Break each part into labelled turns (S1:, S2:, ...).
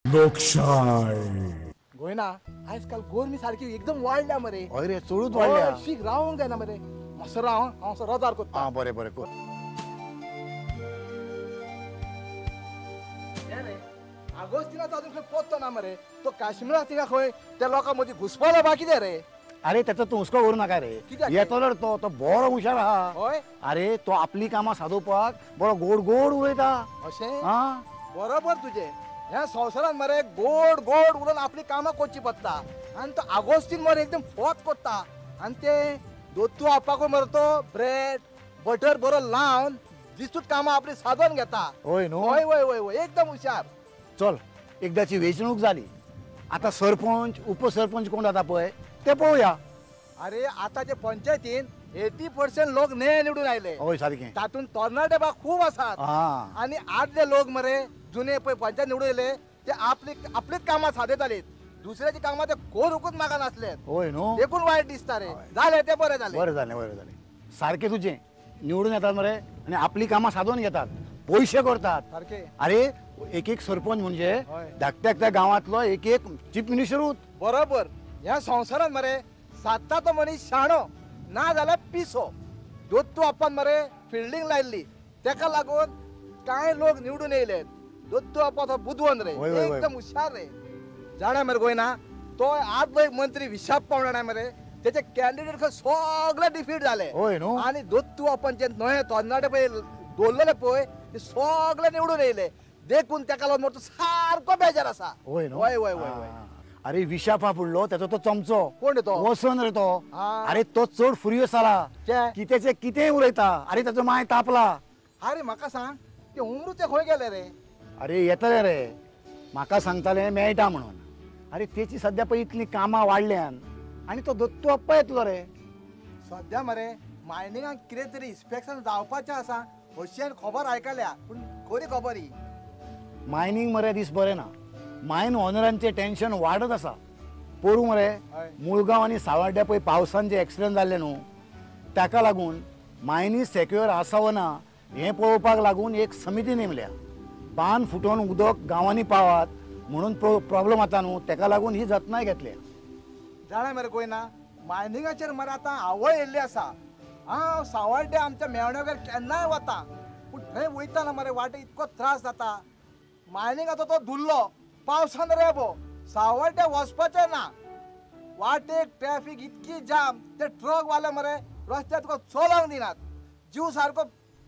S1: लोकशाय.
S2: गोयना आजकाल गोरमी सारकी एकदम वाडल्या मरे.
S3: हय रे, चडूच वाडल्या.
S2: शीक रावंक जायना मरे. मातसो राव, हांव असो रजार करता.
S3: आं बरें बरें कर.
S2: आगोस्तिनाचो अजून खंय पोत्तो ना मरे. तो काश्मीराक थिंगा खंय त्या लोकां मदीं घुसपलो बा कितें रे.
S3: अरे तेचो तूं हुस्को करूं नाका रे, येतलो तो, तो बरो हुशार आहा.
S2: हय.
S3: अरे तो आपली कामां सादोवपाक बरो गोड गोड उलयता.
S2: अशें?
S3: आं
S2: बरोबर तुजें. ह्या संवसारान मरे गोड गोड उलोवन आपली कामां करची पडटा. आनी तो आगोस्तीन मरे एकदम फोत करता. आनी ते दोत्तू आपाकूय मरे तो ब्रेड बटर बरो लावन दिसूच कामां आपली सादोवन घेता.
S3: हय न्हू?
S2: हय हय हय हय, एकदम हुशार.
S3: चल एकदाची वेंचणूक जाली, आतां सरपंच उपसरपंच कोण जाता पळय ते पळोवया.
S2: अरे आतांचे पंचायतीन 80% लोक नये निवडून आयले.
S3: हय सारकें.
S2: तातूंत तरणाटे बा खूब आसात. आनी आदले लोक मरे जुने पळय पंचायत निवडून येयले ते आपली आपलीच कामां सादयतालीत, दुसऱ्याची कामां ते करूंकूच मागा नासले.
S3: हय न्हू?
S2: देखून वायट दिसता रे. जालें तें बरें जालें.
S3: बरें जालें बरें जालें. सारकें तुजें. निवडून येतात मरे आनी आपली कामां सादोवन घेतात, पयशे करतात.
S2: सारकें.
S3: अरे एक एक सरपंच म्हणजे धाकट्या धाकट्या गांवांतलो एक एक चीफ मिनिस्टरूच.
S2: बरोबर. ह्या संवसारान मरे सादता तो मनीस शाणो ना जाल्यार पिसो. दोत्तू आप्पान मरे फिल्डींग लायल्ली, तेका लागून कांय लोक निवडून येयले. दोत्तू आप्पा तो बुदवंत रे, एकदम हुशार रे. जाणा मरे गोयना, तो आदलो एक मंत्री विशाप्पा म्हणा मरे, तेचे कॅन्डिडेट खंय सगळे डिफीट जाले.
S3: हय न्हू?
S2: आनी दोत्तू आप्पान जे नवे तरणाटे पळय दवरलेले पळय ते सगळे निवडून येयले. देखून तेका लागून तो सारको बेजार आसा.
S3: हय न्हू?
S2: हय हय हय हय.
S3: अरे विशापा फुडलो तेचो तो चमचो.
S2: कोण तो?
S3: वसन रे तो. अरे तो चड फुरियोस जाला, कित्याचें कितेंय उलयता. अरे तेचो माय तापला.
S2: अरे म्हाका सांग ते उमरूचे खंय गेले रे?
S3: अरे येतले रे, म्हाका सांगताले मेळटा म्हणून. अरे तेची सद्या पळय इतलीं कामां वाडल्यान आनी तो दत्तू अप्पा येतलो रे.
S2: सद्या मरे मायनिंगाक कितें तरी इन्स्पेक्शन जावपाचें आसा अशी खबर आयकल्या, पूण खरी खबर ही.
S3: मायनींग मरे दीस बरें ना. मायन ऑनरांचें टेन्शन वाडत आसा. पोरूं मरे मुळगांव आनी सावाड्ड्या पळय पावसान जे एक्सिडंट जाल्ले न्हू, ताका लागून मायनी सेक्युअर आसा वो ना हें पळोवपाक लागून एक समिती नेमल्या. बांद फुटोवन उदक गांवांनी पावात म्हणून प्रॉब्लम जाता न्हू, ताका लागून ही जतनाय घेतल्या.
S2: जाणा मरे गोयना, मायनिंगाचेर मरे आतां आवय येयल्ली आसा. हांव सावाड्ड्या आमच्या मेवण्यागर केन्नाय वता, पूण थंय वयतना मरे वाटे इतको त्रास जाता. मायनिंगाचो तो धुल्लो, पावसान रेबो, सावड्ड्या वचपाचें ना. वाटेक ट्रॅफिक इतकी जाम, ते ट्रक वाले मरे रस्त्यार तुका चलोवंक दिनात, जीव सारको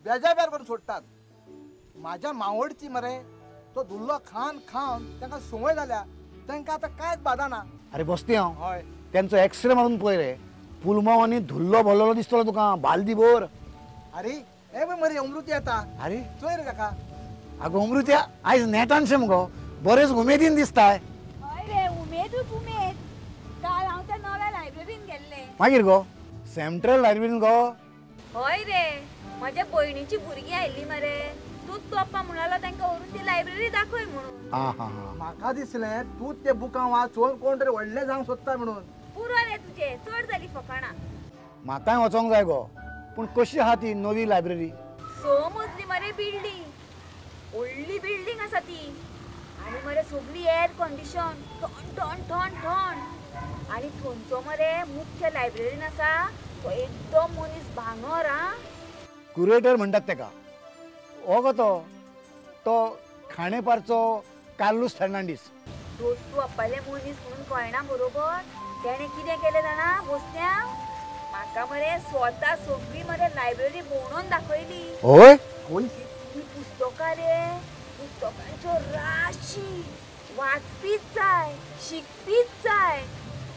S2: बेजाबेर करून सोडटात. म्हाज्या मावडची मरे तो धुल्लो खावन खावन तांकां संवय जाल्या, तांकां आतां कांयच बादाना.
S3: अरे बसती हांव.
S2: हय.
S3: तेंचो एक्सरे मारून पळय रे, पुलमाव आनी धुल्लो भरलेलो दिसतलो तुका बालदी भर.
S2: अरे हे पळय मरे अमृती येता.
S3: अरे
S2: चोय रे काका.
S3: आगो अमृत्या आयज नेटानशें मुगो बरेच उमेदीन दिसताय.
S4: हय रे, उमेदूच उमेद. काल हांव त्या नव्या लायब्ररीन गेल्लें.
S3: मागीर गो सेंट्रल लायब्ररीन गो?
S4: हय रे, म्हज्या भयणीची भुरगीं आयिल्ली मरे, तूंच तो अप्पा म्हणालो तांकां व्हरून ती लायब्ररी दाखय म्हणून.
S3: आं हां हां.
S2: म्हाका दिसलें तूं ते बुकां वाचून कोण तरी व्हडलें जावंक सोदता म्हणून.
S4: पुरो रे तुजें, चड जाली फकाणां.
S3: म्हाकाय वचोंक जाय गो, पूण कशी आहा ती नवी लायब्ररी?
S4: 6 मजली मरे बिल्डींग, व्हडली बिल्डींग आसा ती. आनी मरे सगळी एअर कंडिशन, थंड थंड थंड थंड. आनी थंयचो मरे मुख्य लायब्ररीन आसा तो एकदम मनीस भांगर. आं,
S3: क्युरेटर म्हणटात तेका. हो गो तो, तो खाणेपारचो कार्लूस फेर्नांडीस.
S4: दोत्तू अप्पाले मनीस म्हणून कळना बरोबर तेणें कितें केलें जाणा बोसत्या, म्हाका मरे स्वता सगळी मरे लायब्ररी भोंवडोन दाखयली.
S3: हय?
S4: कितलीं पुस्तकां रे, पुस्तकांच्यो राशी. वाचपीच जाय, शिकपीच जाय.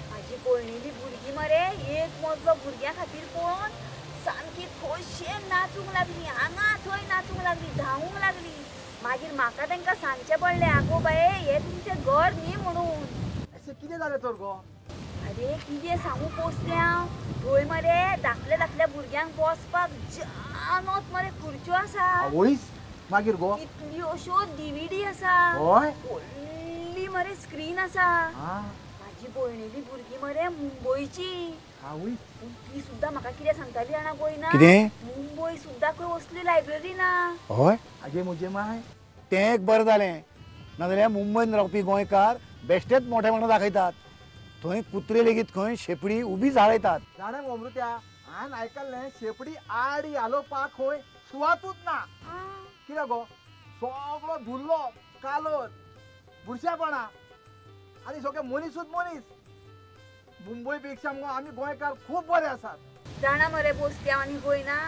S4: म्हाजी भयणीली भुरगीं मरे एक मजलो भुरग्यां खातीर पळोवन सामकी खोशयेन नाचूंक लागली, हांगा थंय नाचूंक लागली, धांवूंक लागली. मागीर म्हाका तांकां सांगचें पडलें, आगो बाये हें तुमचें घर न्ही म्हणून.
S2: अशें कितें जालें तर गो?
S4: अरे कितें सांगू पोसलें हांव. थंय मरे धाकल्या धाकल्या भुरग्यांक बसपाक जानोत मरे खुर्च्यो आसा.
S2: आवयस. मागीर गो?
S4: कितल्यो अश्यो डिविडी आसा.
S2: हय?
S4: व्हडली मरे स्क्रीन आसा. म्हाजी भयणीली भुरगीं मरे मुंबयची.
S2: आवयस.
S4: ती सुद्दां म्हाका कितें सांगताली जाणा गोयना?
S3: कितें?
S4: मुंबय सुद्दां खंय असली लायब्ररी ना.
S3: हय?
S2: आगे म्हजे माय
S3: तें एक बरें जालें, नाजाल्यार मुंबयन रावपी गोंयकार बेश्टेच मोठेपणां दाखयतात. थंय कुत्रे लेगीत खंय शेपडी उबी झाळयतात.
S2: जाणा गो अमृत्या, हांवें आयकल्लें शेपडी आडी हालोवपाक खंय सुवातूच ना. कित्याक गो सगळो धुल्लो कालोर बुरशेपणा आनी सगळे मनीसूच मनीस. मुंबय पेक्षा मुगो आमी गोंयकार खूब बरे आसात.
S4: जाणा मरे बोस्त्यांव आनी गोयना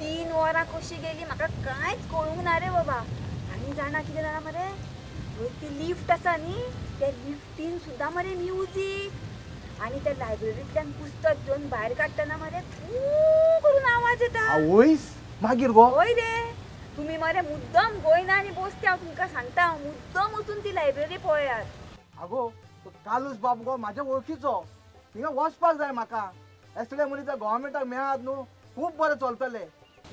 S4: 3 वरां कशी गेली म्हाका कांयच कळूंक ना रे बाबा. आनी जाणा कितें जाणा मरे, ती लिफ्ट आसा न्ही, त्या लिफ्टीन सुद्दां मरे म्युजीक आनी त्या लायब्ररींतल्यान पुस्तक घेवन भायर काडटना मरे खूब करून आवाज येता.
S2: आवयस मागीर गो?
S4: हय रे, तुमी मरे मुद्दम गोयना आनी बोस्त्यांव तुमकां सांगता हांव, मुद्दम वचून ती लायब्ररी पळयात.
S2: आगो तो कालूस बाब गो म्हाज्या वळखीचो, थिंगा वचपाक जाय म्हाका. असले मनीस जर गव्हर्मेंटाक मेळत न्हू खूब बरें चलतलें.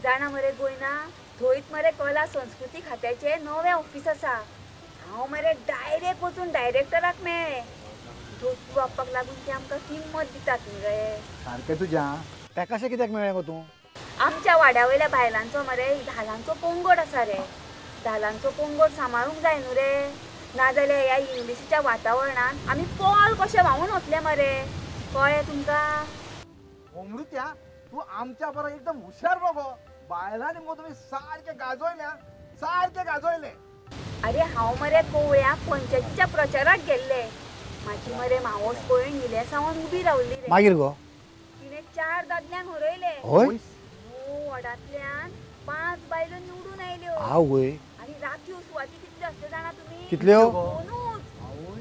S4: जाणा मरे गोयना, थंयच मरे कला संस्कृती खात्याचें नवें ऑफीस आसा. हांव मरे डायरेक्ट वचून डायरेक्टराक मेळ्ळें. दत्तू बाप्पाक लागून ते आमकां किंमत दितात न्ही रे.
S2: सारकें तुज्या.
S3: ताका कशें कित्याक मेळ्ळें गो तूं?
S4: आमच्या वाड्या वयल्या बायलांचो मरे धालांचो पंगड आसा रे. धालांचो पंगड सांबाळूंक जाय न्हू रे, नाजाल्यार ह्या इंग्लिशीच्या वातावरणान आमी पोल कशें व्हांवून वतले मरे. कळ्ळें तुमकां?
S2: अमृत्या तूं आमच्या बरोबर एकदम हुशार मगो. बायलांनी मगो तुमी सारकें गाजयल्या, सारकें गाजयलें.
S4: अरे हांव मरे कोवळ्या पंचायतीच्या प्रचाराक गेल्ले. म्हाजी मरे मावस पळय निलेसावन उबी रावली रे.
S3: मागीर गो
S4: तिणें 4 दादल्यांक हरयले.
S3: हय?
S4: 9 वॉर्डांतल्यान 5 बायलो निवडून आयल्यो.
S3: आवय.
S4: आनी राखीव सुवाती कितल्यो आसल्यो जाणा तुमी?
S3: कितल्यो?
S4: 2.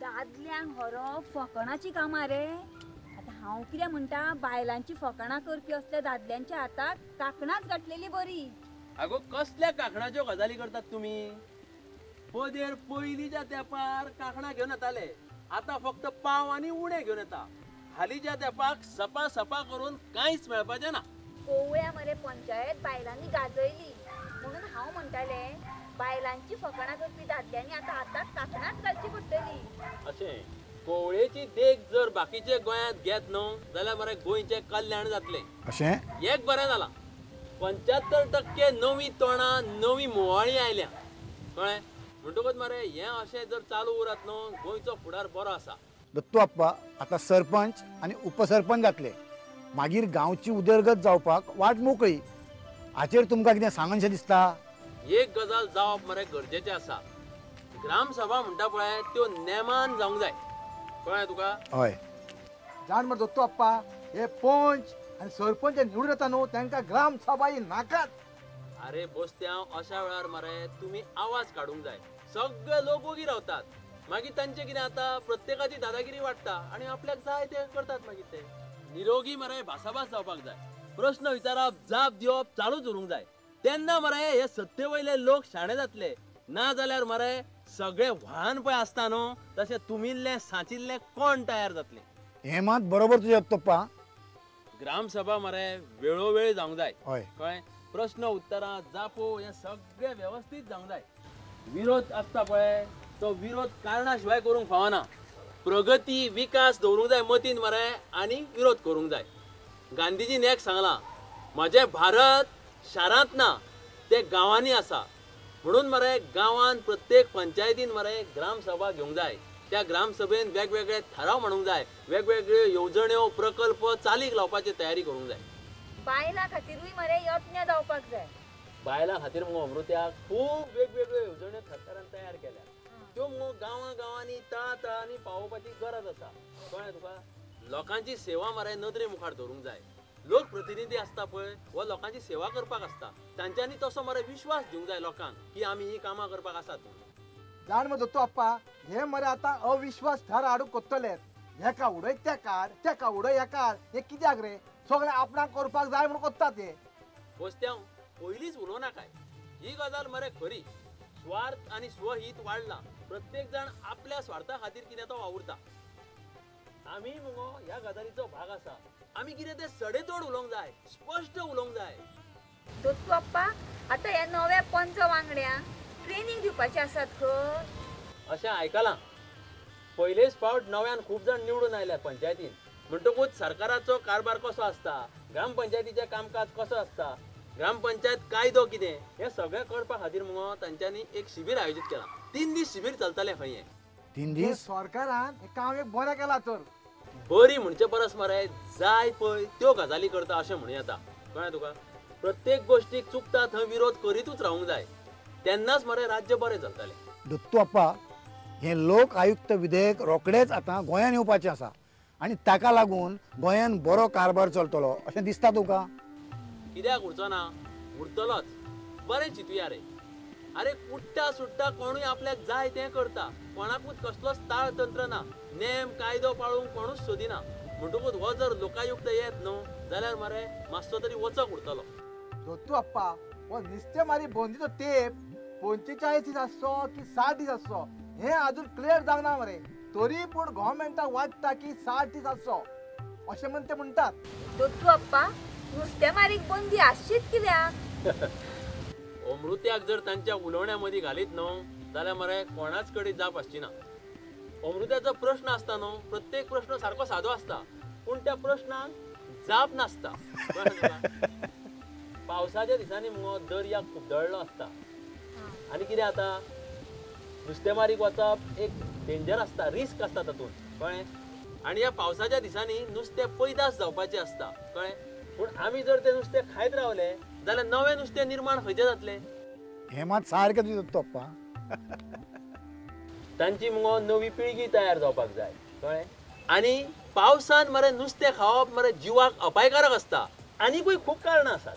S4: दादल्यांक हरोवप फकाणाची कामां रे. हांव कितें म्हणटा, बायलांची फकाणां करपी असल्या दादल्यांच्या हाताक कांकणांच घातलेली बरी.
S1: आगो कसल्या कांकणाच्यो गजाली करतात तुमी? पदेर पयलींच्या तेंपार कांकणां घेवन येताले, आतां फक्त पाव आनी उणे घेवन येता. हालींच्या तेंपाक सपा सपा करून कांयच मेळपाचें ना.
S4: कोवळ्या मरे पंचायत बायलांनी गाजयली म्हणून हांव म्हणटालें बायलांची फकाणां करपी दादल्यांनी आतां हाताक कांकणांच घालची पडटली.
S1: अशें कोवळेची देख जर बाकीचे गोंयांत घेत न्हू जाल्यार मरे गोंयचें कल्याण जातलें.
S3: अशें
S1: एक बरें जालां, 75% नवी तोंडां नवी मुवाळी आयल्या. कळ्ळें? म्हणटकूच मरे हें अशें जर चालू उरत न्हू गोंयचो फुडार बरो आसा.
S3: दत्तू आप्पा आतां सरपंच आनी उपसरपंच जातले, मागीर गांवची उदरगत जावपाक वाट मोकळी. हाचेर तुमकां कितें सांगनशें दिसता?
S1: एक गजाल जावप मरे गरजेचें आसा, ग्रामसभा म्हणटा पळय त्यो नेमान जावंक जाय. कळ्ळें तुका?
S3: हय.
S2: जाण मरे दत्तू आप्पा, हे पंच आनी सरपंच निवडून येता न्हू तांकां ग्रामसभा ही नाकात.
S1: अरे बोस्त्यांव, अशा वेळार मरे तुमी आवाज काडूंक जाय. सगळे लोक ओगी रावतात, मागीर तांचें कितें जाता, प्रत्येकाची दादागिरी वाडटा आनी आपल्याक जाय ते करतात. मागीर ते निरोगी मरे भासाभास जावपाक जाय, प्रश्न विचारप जाप दिवप चालूच उरूंक जाय. तेन्ना मरे हे सत्ते वयले लोक शाणे जातले. ना जाल्यार मरे सगळे व्हाळान पळय आसता न्हू तशें तुमिल्लें सांचिल्लें कोण तयार जातलें.
S3: हें मात बरोबर तुजें दत्तप्पा.
S1: ग्रामसभा मरे वेळोवेळ जावंक जाय.
S3: हय.
S1: कळ्ळें? प्रश्न उत्तरां जापो हें सगळें वेवस्थीत जावंक जाय. विरोध आसता पळय तो विरोध कारणा शिवाय करूंक फावना. प्रगती विकास दवरूंक जाय मतीन मरे आनी विरोध करूंक जाय. गांधीजीन एक सांगलां, म्हजें भारत शारांत ना तें गांवांनी आसा. म्हणून मरे गांवांत प्रत्येक पंचायतीन मरे ग्रामसभा घेवंक जाय. त्या ग्रामसभेन वेगवेगळे थाराव म्हणूंक जाय, वेगवेगळ्यो येवजण्यो प्रकल्प चालीक लावपाची तयारी करूंक जाय.
S4: बायलां खातीरूय मरे यत्न जावपाक जाय.
S1: बायलां खातीर मुगो अमृत्या खूब वेगवेगळ्यो येवजण्यो सरकारान तयार केल्या, त्यो मुगो गांवां गांवांनी तळा तळांनी पावोवपाची गरज आसा. कळ्ळें तुका? लोकांची सेवा मरे नदरे मुखार दवरूंक जाय. लोकप्रतिनिधी आसता पळय हो लोकांची सेवा करपाक आसता, तांच्यांनी तसो मरे विश्वास दिवंक जाय लोकांक की आमी ही कामां करपाक आसात.
S2: जाण मरे दत्तू आप्पा, हे मरे आतां अविश्वास थार हाडूंक कोत्तले. हेका उडय तेका, तेका उडय हेका, हें कित्याक रे? सगळें आपणाक करपाक जाय म्हणून कोत्तात हे.
S1: बोस्त्यांव पयलींच उलोवं नाकाय, ही गजाल मरे खरी. स्वार्थ आनी स्वहीत वाडला, प्रत्येक जाण आपल्या स्वार्था खातीर कितें तो वावुरता. आमी मुगो ह्या गजालीचो भाग आसा. आमी कितें तें सडेतोड उलोवंक जाय, स्पश्ट उलोवंक जाय.
S4: दत्तू आप्पा, आतां ह्या नव्या पंच वांगड्यांक ट्रेनींग दिवपाचें आसात खंय?
S1: अशें आयकलां. पयलेच फावट नव्यान खूब जाण निवडून आयल्यात पंचायतीन, म्हणटकूच सरकाराचो कारभार कसो आसता, ग्रामपंचायतीचें कामकाज कसो आसता, ग्रामपंचायत कायदो कितें, हें सगळें करपा खातीर मुगो तांच्यांनी एक शिबीर आयोजीत केलां. 3 दीस शिबीर चलतलें खंय हें.
S3: 3 दीस
S2: सरकारान हें काम एक बरें केलां तर.
S1: बरी म्हणचे परस मरे जाय पळय त्यो गजाली करता अशें म्हणूं येता. कळ्ळें तुका? प्रत्येक गोष्टीक चुकता थंय विरोध करीतूच रावूंक जाय, तेन्नाच मरे राज्य बरें चलतलें.
S3: दत्तू आप्पा, हें लोक आयुक्त विधेयक रोखडेंच आतां गोंयान येवपाचें आसा आनी ताका लागून गोंयान बरो कारभार चलतलो अशें दिसता तुका?
S1: कित्याक उरचो ना, उरतलोच. बरें चिंतुया रे. अरे उठ्ठा सुट्टा कोणूय आपल्याक जाय तें करता, कोणाकूच कसलोच ताळ तंत्र ना, नेम कायदो पाळूंक कोणूच सोदिना. म्हणटकूच हो जर लोकायुक्त येत न्हू जाल्यार मरे मातसो तरी वचक उरतलो.
S2: दत्तू आप्पा, हो नुस्तेमारी बंदीचो तेप 45 दीस आसचो की 60 दीस आसचो हें अजून क्लियर जावंक ना मरे. तरी पूण गव्हर्मेंटाक वाडटा की 60 दीस आसचो अशें म्हण ते म्हणटात.
S4: दत्तू आप्पा, नुस्तेमारीक बंदी आसचीच कित्याक?
S1: अमृत्याक जर तांच्या उलोवण्या मदीं घालीत न्हू जाल्यार मरे कोणाच कडेन जाप आसची ना. अमृत्याचो प्रश्न आसता न्हू, प्रत्येक प्रश्न सारको सादो आसता पूण त्या प्रश्नाक जाप नासता. पावसाच्या दिसांनी मुगो दर्या खुबदळ्ळो आसता आनी कितें जाता, नुस्तेमारीक वचप एक डेंजर आसता, रिस्क आसता तातूंत. कळ्ळें? आनी ह्या पावसाच्या दिसांनी नुस्तें पैदास जावपाचें आसता. कळ्ळें? पूण आमी जर तें नुस्तें खायत रावले जाल्यार नवें नुस्तें निर्माण खंयचें जातलें?
S3: हें मात सारकें तुजें दत्तू आप्पा.
S1: तांची मुगो नवी पिळगी तयार जावपाक जाय. कळ्ळें? आनी पावसान मरे नुस्तें खावप मरे जिवाक अपायकारक आसता. आनीकूय खूब कारणां आसात.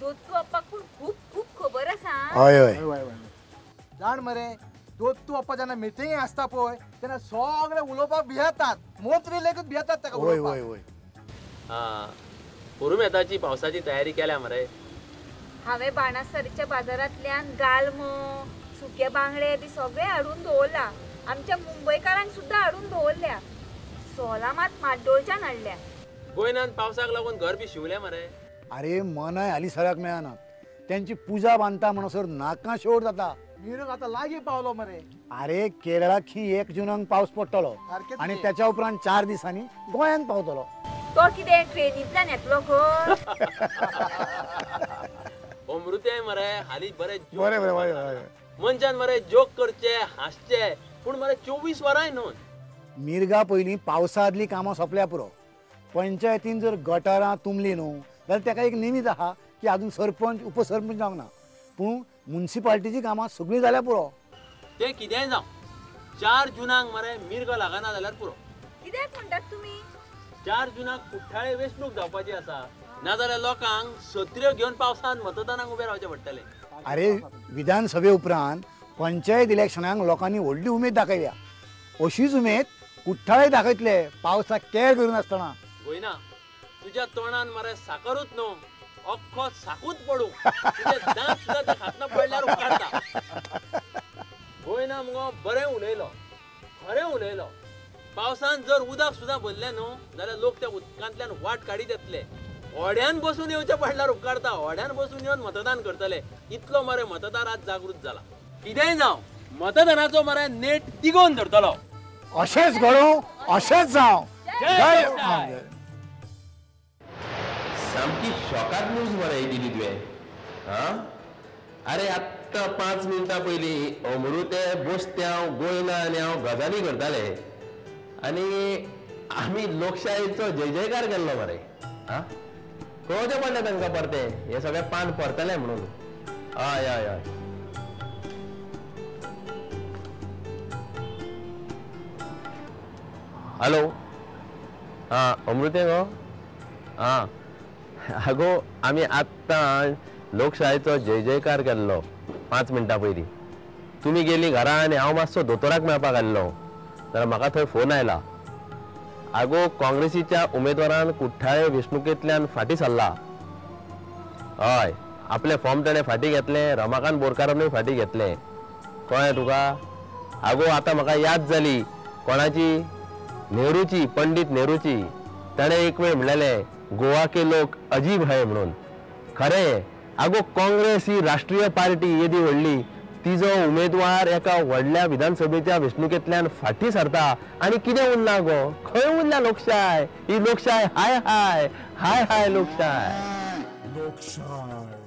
S4: दत्तू आप्पाक पूण खूब खूब खबर आसा.
S3: हय हय
S2: जाण मरे, दत्तू आप्पा जेन्ना मिटींग आसता पळय तेन्ना सगळे उलोवपाक भियेतात, मंत्री लेगीत भियेतात ताका उलोवपाक.
S3: हय हय.
S1: हां, पुरुमेताची पावसाची तयारी केल्या मरे?
S4: हांवें बाणासरीच्या बाजारांतल्यान गालमो, सुके बांगडे बी सगळे हाडून दवरला. आमच्या मुंबयकारांक सुद्दां हाडून दवरल्या. सोलां मात माड्डोळच्यान हाडल्या.
S1: गोंयनान पावसाक लागून घर बी शिवलें मरे?
S3: अरे मनाय हालीं सराक मेळनात, त्यांची पुजा बांदता म्हणसर नाका शेवट जाता.
S2: मिरग आतां लागीं पावलो मरे.
S3: अरे केरळाक ही 1 जुनाक पावस पडटलो आनी त्याच्या उपरांत 4 दिसांनी गोंयांत पावतलो.
S4: तो कितें ट्रेनींतल्यान येतलो खंय?
S1: अमृतें मरे हालीं बरे
S3: बरे बरे बरे
S1: मनशान मरे जोक करचे, हांसचे, पूण मरे 24 वरांय न्हू.
S3: मिर्गा पयलीं पावसा आदलीं कामां सोंपल्या पुरो. पंचायतीन जर गटारां तुंबली न्हू जाल्यार ताका एक निमीत आहा की अजून सरपंच उपसरपंच जावंक ना, पूण मुन्सिपाल्टीची कामां सगळीं जाल्यार पुरो.
S1: तें कितेंय जावं, 4 जुनाक मरे मिर्ग लागना जाल्यार पुरो.
S4: कित्याक म्हणटात तुमी?
S1: 4 जुनाक कुठ्ठाळे वेंचणूक जावपाची आसा, नाजाल्यार लोकांक सत्र्यो घेवन पावसान मतदानाक उबें रावचें पडटलें.
S3: अरे विधानसभे उपरांत पंचायत इलेक्शनाक लोकांनी व्हडली उमेद दाखयल्या, अशीच उमेद कुठ्ठाळे दाखयतले पावसाक केअर करिनासतना.
S1: गोयना, तुज्या तोंडान मरे साकरूच न्हू, अख्खो साकूच पडूं, तुजे दांत सुद्दां ते खातना पडल्यार उपकारता. गोयना मुगो बरें उलयलो, खरें उलयलो. पावसान जर उदक सुद्दां भरलें न्हू जाल्यार लोक त्या उदकांतल्यान वाट काडीत येतले. होड्यान बसून येवचें पडल्यार उपकारता, होड्यान बसून येवन मतदान करतले. इतलो मरे मतदार आज जागृत जाला. कितेंय जावं, मतदानाचो मरे नेट तिगोवन धरतलो.
S3: अशेंच घडोवं, अशेंच जावं. जय.
S5: सामकी शॉकाक न्यूज मरे दिली तुवें. आं, अरे आत्तां 5 मिनटां पयलीं अमृते बसते हांव गोयना आनी हांव गजाली करताले आनी आमी लोकशायेचो जय जयकार केल्लो मरे. आं, कळोवचें पडलें तांकां परतें हें सगळें पान परतलें म्हणून. हय हय हय. हॅलो, आं अमृते गो. आं आगो, आमी आत्तां लोकशायेचो जय जयकार केल्लो 5 मिनटां पयलीं. तुमी गेली घरा आनी हांव मातसो दोतोराक मेळपाक आयल्लो, जाल्यार म्हाका थंय फोन आयला. आगो, काँग्रेसीच्या उमेदवारान कुठ्ठाळे वेंचणुकेंतल्यान फाटीं सरला. हय, आपलें फॉर्म ताणें फाटीं घेतलें, रमाकांत बोरकारानूय फाटीं घेतलें. कळ्ळें तुका? आगो, आतां म्हाका याद जाली कोणाची, नेहरूची, पंडीत नेहरूची. ताणें एक वेळ म्हणलेलें, गोवा के लोक अजीब है म्हणून. खरें आगो, काँग्रेस ही राष्ट्रीय पार्टी येदी व्हडली, तिजो उमेदवार एका व्हडल्या विधानसभेच्या वेंचणुकेंतल्यान फाटीं सरता आनी कितें उरलां गो? खंय उरल्या लोकशाय? ही लोकशाय हाय हाय हाय हाय लोकशाय.
S6: लोकशाय.